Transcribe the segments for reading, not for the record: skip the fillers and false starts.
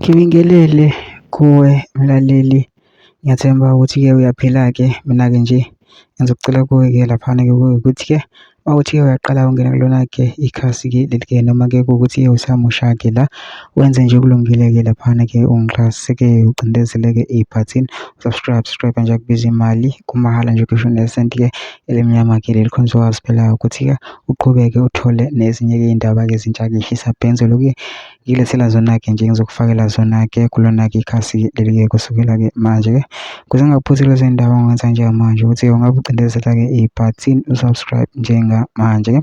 Ngibingelele kuwe mlaleli, ngiyathemba ukuthi-ke uyaphila-ke. Mina-ke nje engizokucela kuwe-ke laphana-ke ukuthi-ke mawuthi-ke uyaqala ukungena kulona-ke ikhasi-ke leli-ke noma-ke kuwukuthi-ke usamusha-ke la, wenze nje kulungile-ke laphana-ke ungixhase-ke ucindezele-ke ibhathini subscribe nje akubiza imali kumahhala nje ukhishwa nesenti-ke elimnyama-ke leli khona uzokwazi phela ukuthi-ke uqhubeke uthole nezinye-ke iy'ndaba-ke ezintsha-ke shisa bhenzolo-ke ngilethela zona-ke nje ngizokufakela zona-ke kulona-ke ikhasi leli-ke kusukela-ke manje-ke kuze ngingakuphuthi lezo y'ndaba ongenza njengamanje ukuthi ungabe ucindezela-ke ibhathini usubscribe njengamanje-ke.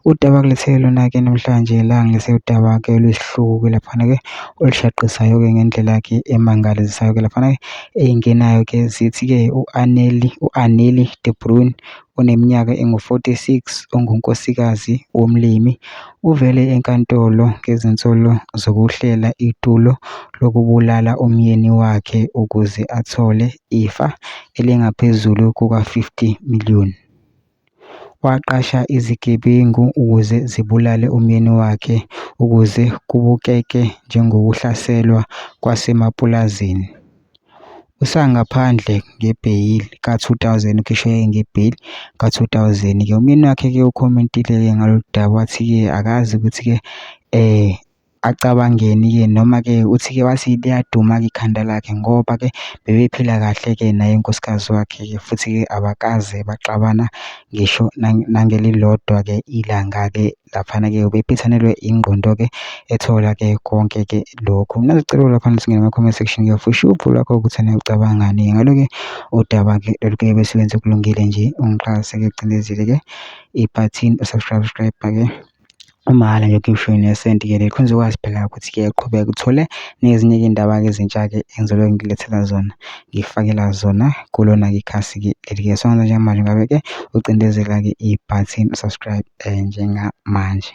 Udaba kulethele lona-ke namhlanje la ngilethele udaba-ke lwesihluku laphana-ke olushaqisayo-ke ngendlela-ke emangalisayo-ke laphana-ke ey'ngenayo-ke zithi-ke u-Aneli de Bruyn oneminyaka engu-46 ongunkosikazi womlimi uvele enkantolo ngezinsolo zokuhlela itulo lokubulala umyeni wakhe ukuze athole ifa elingaphezulu kuka-50 million. Waqasha izigebengu ukuze zibulale umyeni wakhe ukuze kubukeke njengokuhlaselwa kwasemapulazini. Usangaphandle ngebheyili ka-2000 ukhishwe ngebheyili ka-2000-ke umyeni wakhe-ke ukhomentile-ke ngalolu daba wathi-ke akazi ukuthi-ke acabangeni-ke noma-ke uthi-ke wathi liyaduma-ke ikhanda lakhe ngoba-ke bebephila kahle-ke naye unkosikazi wakhe-ke futhi-ke abakaze baxabana ngisho nangelilodwa-ke ilanga-ke laphana-ke ubephithanelwe ingqondo-ke ethola-ke konke-ke lokhu. Mina ngicela lapha singene ema-comment section-ke futhi upho lakho ukuthi ucabangani ngalo-ke udaba-ke lolu-ke bese wenze kulungile nje ungixhase-ke ucindezile-ke ibhathini usubscribe-ke umahhala nje ukhishwe nesenti-ke leli khona uzokwazi phela ukuthi-ke uqhubeke uthole nezinye-ke iy'ndaba-ke ezintsha-ke engizobe ngilethela zona ngikufakela zona kulona-ke ikhasi-ke leli-ke songenza njengamanje ngabe-ke ucindezela-ke ibhathini subscribe njengamanje.